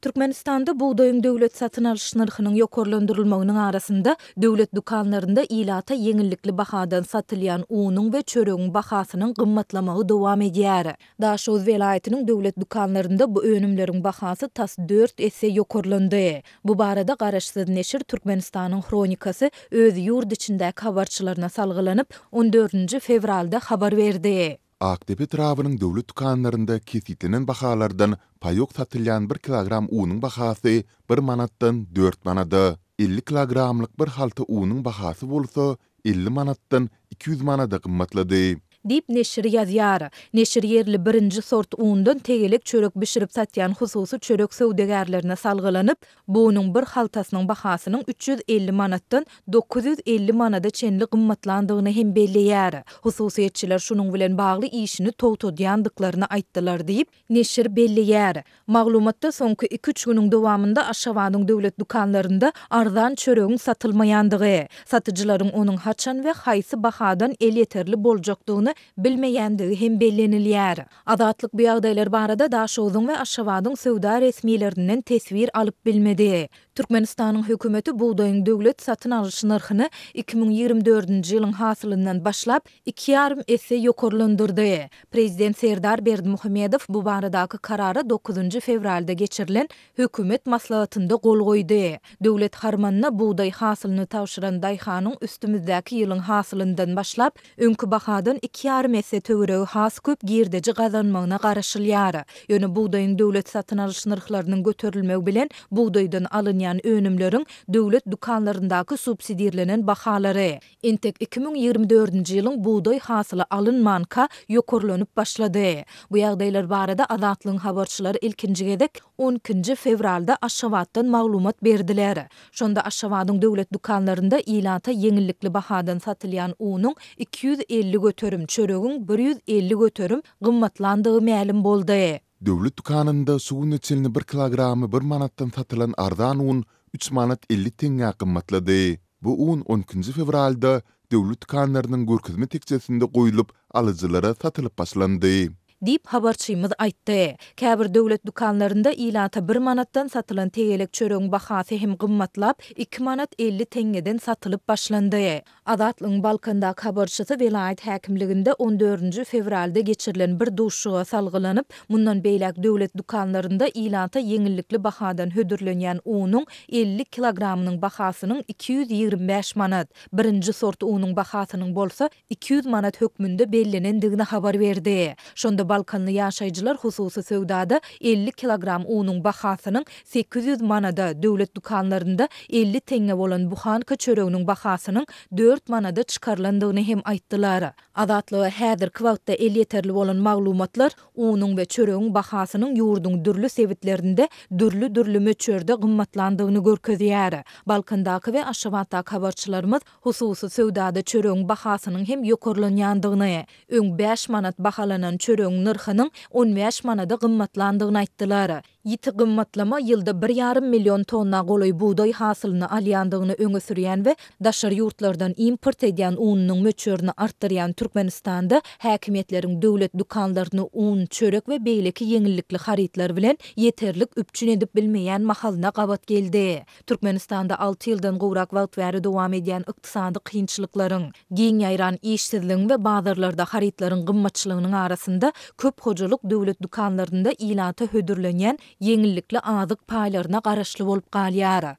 Türkmenistanda bugdaýyň döwlet satyn alyş nyrhynyň ýokarlandyrylmagynyň arasynda, döwlet dükanlarynda ilata ýeňillikli bahadan satylýan unuň we çöregiň bahasynyň gymmatlamagy dowam edýär. Daşoguz welaýatynyň döwlet dükanlarynda bu önümleriň bahasy tas dört esse ýokarlandy. Bu barada garaşsyz neşir Türkmenistanyň Hronikasy öz ýurt içindäki habarçylaryna salgylanyp, on dördünji fewralda habar berdi. Akdepe etrabynyň döwlet dükanlarynda kesgitlenen bahalardan paýok satylýan bir kilogram unuň bahasy bir manatdan dört manada, 50 kilogramlyk bir halta unuň bahasy bolsa 50 manatdan 200 manada gymmatlady. Diýip, neşir ýazýar. Neşir ýerli birinji sort undan tegelek çörek bişirip satýan hususy çörek söwdagärlerine salgylanyp, Bu unuň bir haltasynyň bahasynyň 350 manatdan 950 manada çenli gymmatlandygyny hem belleýär. Hususyýetçiler şunuň bilen bagly işini togtadýandyklaryny aýtdylar diýip, neşir belleýär. Maglumatda soňky iki-üç günüň dowamynda Aşgabadyň döwlet dükanlarynda arzan çöregiň satylmaýandygy, satyjylaryň onuň haçan we haýsy bahadan elýeterli boljakdygyny bilmeýändigi hem bellenilýär. Azatlyk bu ýagdaýlar barada Daşogzuň we Aşgabadyň söwda resmilerinden teswir alyp bilmedi. Türkmenistanyň hökümeti bugdaýyň döwlet satyn alyş nyrhyny 2024-nji ýylyň hasylyndan başlap, iki ýarym esse ýokarlandyrdy. Prezident Serdar Berdimuhamedow bu baradaky karara dokuzynjy fewralda geçirilen hökümet maslahatynda gol goýdy. Döwlet harmanyna bugdaý hasylyny tabşyran daýhanyň üstümizdäki ýylyň hasylyndan başlap, öňki bahadan iki ýarym esse töweregi has köp girdeji gazanmagyna garaşylýar. Ýöne bugdaýyň döwlet satyn alyş nyrhlarynyň göterilmegi bilen bugdaýdan alynýan önümleriň döwlet dükanlaryndaky subsidirlenen bahalary, Entek 2024-nji ýylyň bugdaý hasyly alynmanka ýokarlanyp başlady. Bu ýagdaýlar barada Azatlygyň habarçylary ilkinji gezek on ikinji fewralda Aşgabatdan maglumat berdiler. Şonda Aşgabadyň döwlet dükanlarynda ilata ýeňillikli bahadan satylýan unuň 250%, çöregiň 150% gymmatlandygy mälim boldy. Döwlet dükanynda şu güne çenli bir kilogramy bir manatdan satylan arzan un üç manat 50 teňňä gymmatlady. Bu un on ikinji fewralda döwlet dükanlarynyň görkezme tekjesinde goýlup, alyjylara satylyp başlandy. Diýip, habarçymyz aýtdy. Käbir döwlet dükanlarynda ilata bir manatdan satylan tegelek çöregiň bahasy hem gymmatlap, iki manat 50 teňňeden satylyp başlandy. Azatlygyň Balkandaky habarçysy welaýat häkimliginde on dördünji fewralda geçirilen bir duşuşyga salgylanyp, mundan beýläk döwlet dükanlarynda ilata ýeňillikli bahadan hödürlenýän unuň 50 kilogramynyň bahasynyň 225 manat, birinji sort unuň bahasynyň bolsa 200 manat hökmünde bellenendigini habar berdi. Şonda balkanly ýaşaýjylar hususy söwdada 50 kilogram unuň bahasynyň 800 manada, döwlet dükanlarynda 50 teňňe bolan buhanka çöreginiň bahasynyň dört manada çykarylandygyny hem aýtdylar. Azatlyga häzirki wagtda elýeterli bolan maglumatlar unuň we çöregiň bahasynyň ýurduň dürli sebitlerinde dürli-dürli möçberde gymmatlandygyny görkezýär. Balkandaky we Aşgabatdaky habarçylarymyz hususy söwdada çöregiň bahasynyň hem ýokarlanýandygyny, öň bäş manat bahalanan çöregiň nyrhynyň on bäş manada gymmatlandygyny aýtdylar. Ýiti gymmatlama ýylda bir ýarym million tonna golaý bugdaý hasylyny alýandygyny öňe sürýän we daşary ýurtlardan import edýän ununyň möçberini artdyrýan Türkmenistanda häkimiýetleriň döwlet dükanlaryny un, çörek we beýleki ýeňillikli harytlar bilen ýeterlik üpjün edip bilmeýän mahalyna gabat geldi. Türkmenistanda alty ýyldan gowrak wagt bäri dowam edýän ykdysady kynçylyklaryň, giň ýaýran işsizligiň we bazarlarda harytlaryň gymmatçylygynyň arasynda köp hojalyk döwlet dükanlarynda ilata hödürlenýän ýeňillikli azyk paýlaryna garaşly bolup galýar.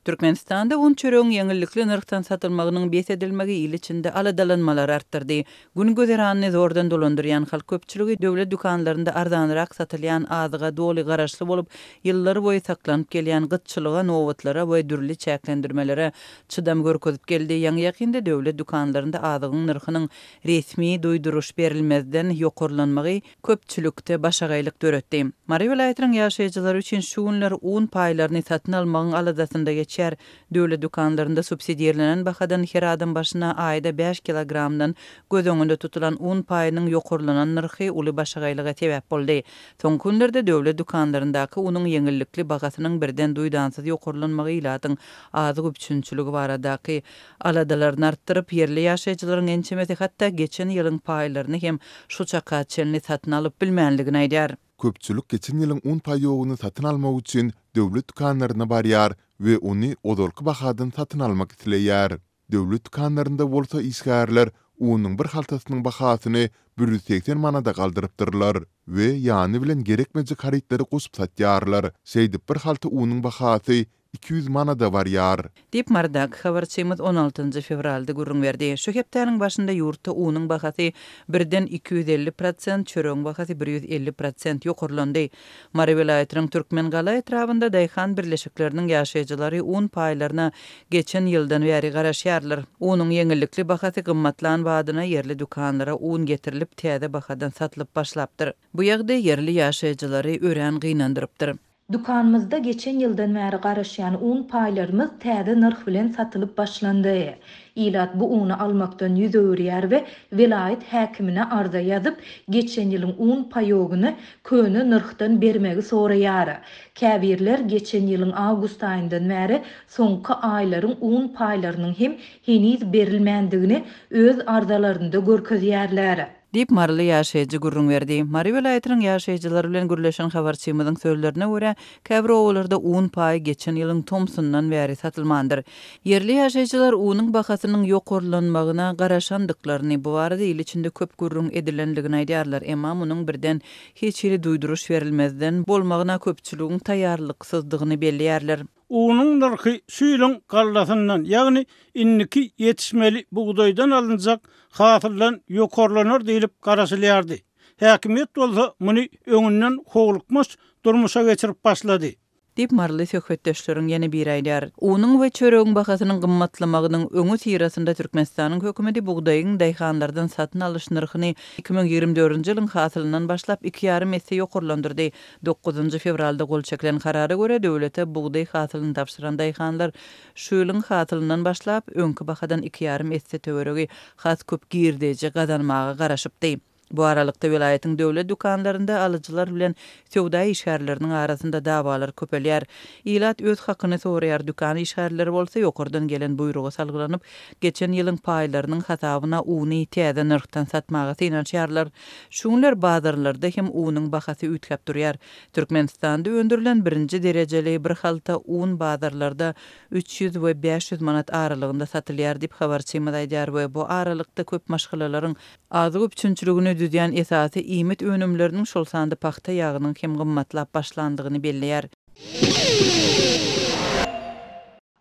Türkmenistanda un çöregiň ýeňillikli nyrhdan satylmagynyň bes edilmegi il içinde aladalanmalary artdyrdy. Gün-güzeranyny zordan dolandyrýan halk köpçüligi döwlet dükanlarynda arzanrak satylýan azyga doly garaşly bolup, ýyllar boýy saklanyp gelýän gytçylyga, nobatlara we dürli çäklendirmelere çydam görkezip geldi. Ýaňy-ýakynda döwlet dükanlarynda azygyň nyrhynyň resmi duýduryş berilmezden ýokarlanmagy köpçülikde başagaýlyk döretdi. Mary welaýatynyň ýaşaýjylary üçin şu günler un paýlaryny satyn almagyň aladasynda geçýär. geçýär. Döwlet dükanlarynda subsidirlenen bahadan her adam başyna aýda bäş kilogramdan göz öňünde tutulan un paýynyň ýokarlanan nyrhy uly başagaýlyga sebäp boldy. Soňky günlerde döwlet dükanlaryndaky unuň ýeňillikli bahasynyň birden duýdansyz ýokarlanmagy ilatyň azyk üpjünçiligi baradaky aladalaryny artdyryp, ýerli ýaşaýjylaryň ençemesi hatda geçen ýylyň paýlaryny hem şu çaka çenli satyn alyp bilmänligini aýdýar. Köpçülik geçen ýylyň un paýogyny satyn almak üçin döwlet dükanlaryna barýar we ony ozalky bahadan satyn almak isleýär. Döwlet dükanlarynda bolsa işgärler unuň bir haltasynyň bahasyny 180 manada galdyrypdyrlar we ýany bilen gerekmejek harytlary goşup satýarlar. Şeýdip bir halta unuň bahasy 200 manada barýar. Diýip, Marydaky habarçymyz on altynjy fewralda gürrüň berdi. Şu hepdäniň başynda ýurtda unuň bahasy birden 250 prosent, çöregiň bahasy 150 prosent ýokarlandy. Mary welaýatynyň Türkmengala etrabynda daýhan birleşikleriniň ýaşaýjylary un paýlaryna geçen ýyldan bäri garaşýarlar. Unuň ýeňillikli bahasy gymmatlan badyna ýerli dükanlara un getirilip, täze bahadan satylyp başlapdyr. Bu ýagdaý ýerli ýaşaýjylary örän gynandyrypdyr. Dükanymyzda geçen ýyldan bäri garaşýan un paýlarymyz täze nyrh bilen satylyp başlandy. Ilat bu uny almakdan ýüz öwürýär we welaýat häkimine arza ýazyp, geçen ýylyň un paýogyny köne nyrhdan bermegi soraýar. Käbirler geçen ýylyň awgust aýyndan bäri soňky aýlaryň un paýlarynyň hem heniz berilmändigini öz arzalarynda görkezýärler. Diýip, maryly ýaşaýjy gürrüň berdi. Mary welaýatynyň ýaşaýjylary bilen gürleşen habarçymyzyň sözlerine görä, käbir obalarda un paýy geçen ýylyň tomsundan bäri satylmandyr. Ýerli ýaşaýjylar unuň bahasynyň ýokarlanmagyna garaşandyklaryny, bu barada il içinde köp gürrüň edilendigini aýdýarlar, emma munuň birden, hiç hili duýduryş berilmezden, bolmagyna köpçüligiň taýýarlyksyzdygyny belleýärler. Unuň nyrhy şu ýylyň gallasyndan, ýagny indiki ýetişmeli bugdaýdan alynjak hasyldan ýokarlanar diýlip garaşylýardy. Häkimiýet bolsa muny öňünden howlukmaç durmuşa geçirip başlady. Diýip, maryly söhbetdeşleriň ýene biri aýdýar. Unuň we çöregiň bahasynyň gymmatlamagynyň öňüsyrasynda Türkmenistanyň hökümeti bugdaýyň daýhanlardan satyn alyş nyrhyny 2024-nji ýylyň hasylyndan başlap iki ýarym esse ýokarlandyrdy. Dokuzynjy fewralda gol çekilen karara görä, döwlete bugdaý hasylyny tabşyran daýhanlar şu ýylyň hasylyndan başlap, öňki bahadan iki ýarym esse töweregi has köp girdeji gazanmaga garaşypdy. Bu aralykda, welaýatyň döwlet dükanlarynda alyjylar bilen söwda işgärleriniň arasynda dawalar köpelýär. Ilat öz hakyny soraýar, dükan işgärleri bolsa ýokardan gelen buýruga salgylanyp, geçen ýylyň paýlarynyň hasabyna uny täze nyrhdan satmaga synanyşýarlar. Şu günler bazarlarda hem unuň bahasy üýtgäp durýar. Türkmenistanda öndürilen birinji derejeli bir halta un bazarlarda 300 we 500 manat aralygynda satylýar diýip, habarçymyz aýdýar we bu aralykda köp maşgalalaryň azyk üpjünçiligini düzýän esasy iýmit önümleriniň, şol sanda pagta ýagynyň hem gymmatlap başlandygyny belleýär.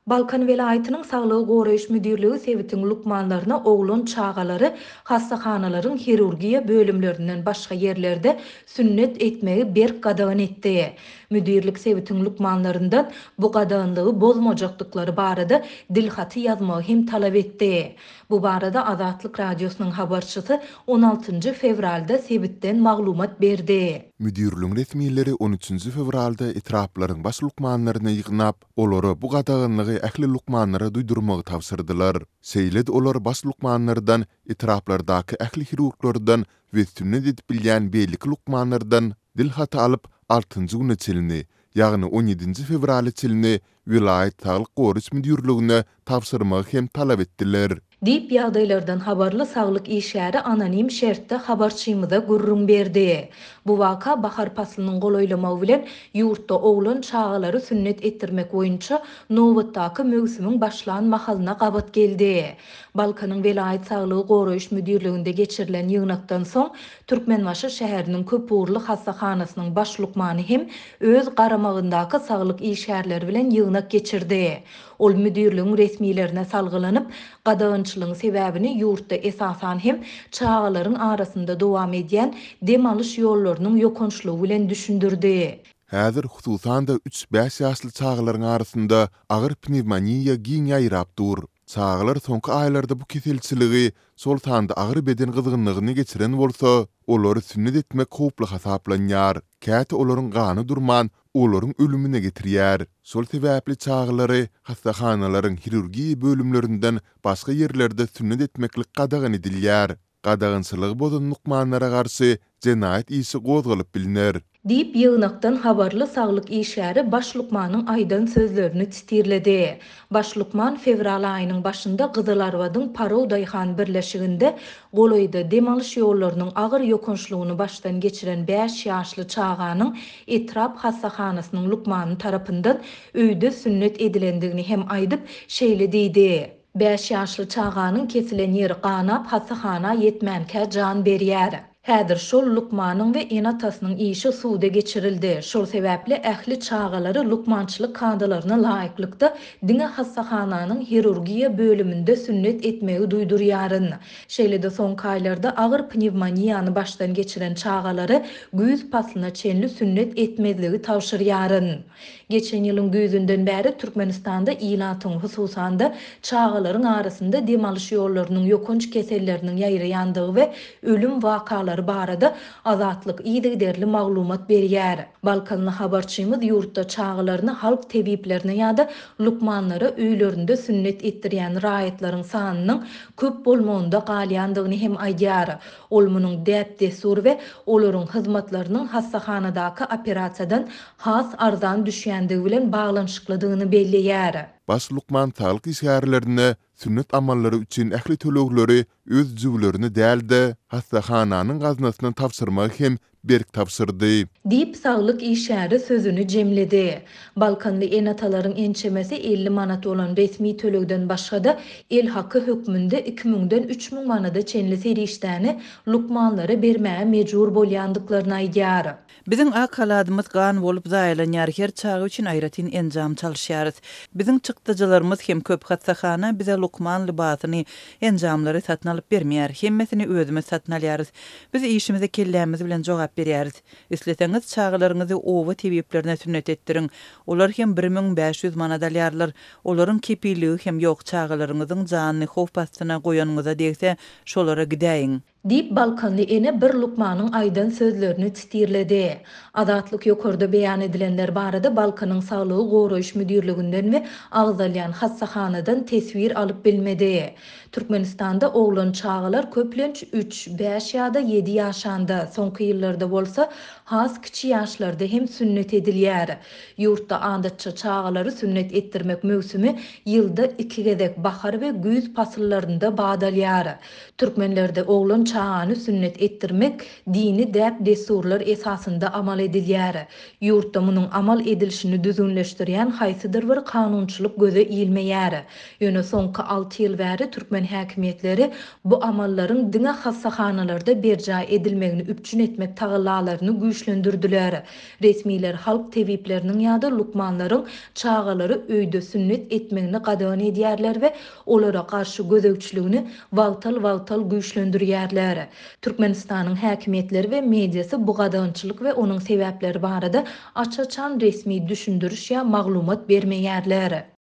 Balkan welaýatynyň Saglygy goraýyş müdirligi sebitiň lukmanlaryna oglan çagalary hassahanalaryň hirurgiýa bölümlerinden başga ýerlerde sünnet etmegi berk gadagan etdi. Müdirlik sebitiň lukmanlaryndan bu gadaganlygy bozmajakdyklary barada dilhaty ýazmagy hem talap etdi. Bu barada Azatlyk Radiosynyň habarçysy on altynjy fewralda sebitden maglumat berdi. Müdirligiň resmileri on üçünji fewralda etraplaryň baş lukmanlaryny ýygnap, Olara bu gadaganlygy ähli lukmanlara duýdurmagy tabşyrdylar. Şeýle-de olar baş lukmanlardan, etraplardaky ähli hirurglardan we sünnet edip bilýän beýleki lukmanlardan dil haty alyp, altynjy güne çenli, ýagny on ýedinji fewrala çenli welaýat saglyk goraýyş müdirligine tabşyrmagy hem talap etdiler. Diýip, ýagdaýlardan habarly saglyk işgäri anonim şertde habarçymyza gürrüň berdi. Bu waka bahar paslynyň golaýlamagy bilen ýurtda oglan çagalary sünnet etdirmek boýunça nobatdaky möwsümiň başlan mahalyna gabat geldi. Balkanyň welaýat saglygy goraýyş müdirliginde geçirilen ýygnakdan soň, Türkmenbaşy şäheriniň köpugurly hassahanasynyň baş lukmany hem öz garamagyndaky saglyk işgärleri bilen ýygnak geçirdi. Ol müdirligiň resmilerine salgylanyp, gadagançylygyň sebäbini ýurtda esasan hem çagalaryň arasynda dowam edýän dem alyş ýollarynyň ýokançlygy bilen düşündirdi. Häzir hususan-da üç-bäş ýaşly çagalaryň arasynda agyr pnewmoniýa giň ýaýrap dur. Çagalar soňky aýlarda bu keselçiligi, şol sanda agyr beden gyzgynlygyny geçiren bolsa, olary sünnet etmek howply hasaplanýar. Käte olaryň gany durman, olaryň ölümine getirýär. Şol sebäpli çagalary hassahanalaryň hirurgiýa bölümlerinden başga ýerlerde sünnet etmeklik gadagan edilýär. Gadagançylygy bozan lukmanlara garşy jenaýat işi gozgalyp bilner. Diýip, ýygnakdan habarly saglyk işgäri baş lukmanyň aýdan sözlerini titirledi. Baş lukman fewral aýynyň başynda Gyzylarbadyň Paraw daýhan birleşiginde golaýda dem alyş ýollarynyň agyr ýokançlygyny başdan geçiren bäş ýaşly çaganyň etrap hassahanasynyň lukmany tarapyndan öýde sünnet edilendigini hem aýdyp, şeýle diýdi. Bäş ýaşly çaganyň kesilen ýeri ganap, hassahana ýetmänkä jan berýär. Häzir şol lukmanyň we ene-atasynyň işi suda geçirildi. Şol sebäpli ähli çagalary lukmançylyk kadalaryna laýyklykda diňe hassahananyň hirurgiýa bölüminde sünnet etmegi duýdurýaryn. Şeýle-de soňky aýlarda agyr pnewmoniýany başdan geçiren çagalary güýz paslyna çenli sünnet etmezligi tabşyrýaryn. Geçen ýylyň güýzünden bäri Türkmenistanda ilatyň, hususan-da, çagalaryň arasynda dem alyş ýollarynyň ýokanç keselleriniň ýaýraýandygy we ölüm wakalary barada Azatlyk yzygiderli maglumat berýär. Balkanly habarçymyz ýurtda çagalaryny halk tebiplerine ýa-da lukmanlara öýlerinde sünnet etdirýän raýatlaryň sanynyň köp bolmagynda galýandygyny hem aýdýar. Ol munuň däp-dessur we olaryň hyzmatlarynyň hassahanadaky operasiýadan has arzan düşýändigi bilen baglanyşyklydygyny belleýär. Baş lukman saglyk işgärlerine sünnet amallary üçin ähli tölegleri öz jübülerine däl-de, hassahananyň gaznasyna tabşyrmagy hem berk tabşyrdy. Diýip, saglyk işgäri sözüni jemledi. Balkanly ene-atalaryň ençemesi 50 manat bolan resmi tölegden başga-da, el haky hökmünde iki müňden 3000 manada çenli serişdäni lukmanlara bermäge mejbur bolýandyklaryny aýdýar. Biziň ak haladymyz gan bolup zaýalanýar, her çaga üçin aýratyn enjam çalyşýarys. Biziň çykdajylarymyz hem köp, hassahana bize lukman lybasyny, enjamlary satyn alyp bermeýär. Hemmesini özümiz satyn alýarys. Biz işimize kellämiz bilen jogap berýäris. Isleseňiz, çagalaryňyzy oba tebiplerine sünnet etdiriň. Olar hem 1500 manat alýarlar. Olaryň kepilligi hem ýok, çagalaryňyzyň janyny howp astyna goýanyňyza degse, şolara gidäýiň. Diýip, balkanly ene bir lukmanyň aýdan sözlerini titirledi. Azatlyk ýokarda beýan edilenler barada Balkanyň Saglygy goraýyş müdirliginden we agzalýan hassahanadan teswir alyp bilmedi. Türkmenistanda oglan çagalar köplenç üç, bäş ýa-da ýedi ýaşanda, soňky ýyllarda bolsa has kiçi ýaşlarda hem sünnet edilýär. Ýurtda adatça çagalary sünnet etdirmek möwsümi ýylda iki gezek, bahar we güýz pasyllarynda bat alýar. Türkmenlerde oglan çagany sünnet etdirmek dini däp-dessurlar esasynda amal edilýär. Ýurtda munuň amal edilişini düzgünleşdirýän haýsydyr bir kanunçylyk göze ilmeýär. Ýöne soňky alty ýyl bäri türkmen häkimiýetleri bu amallaryň diňe hassahanalarda berjaý edilmegini üpjün etmek tagallalaryny güýçlendirdiler. Resmiler halk tebipleriniň ýa-da lukmanlaryň çagalary öýde sünnet etmegini gadagan edýärler we olara garşy gözegçiligini wagtal-wagtal güýçlendirýärler. Türkmenistanyň häkimiýetleri we mediasy bu gadagançylyk we onuň sebäpleri barada aç-açan resmi düşündiriş ýa maglumat bermeýärler.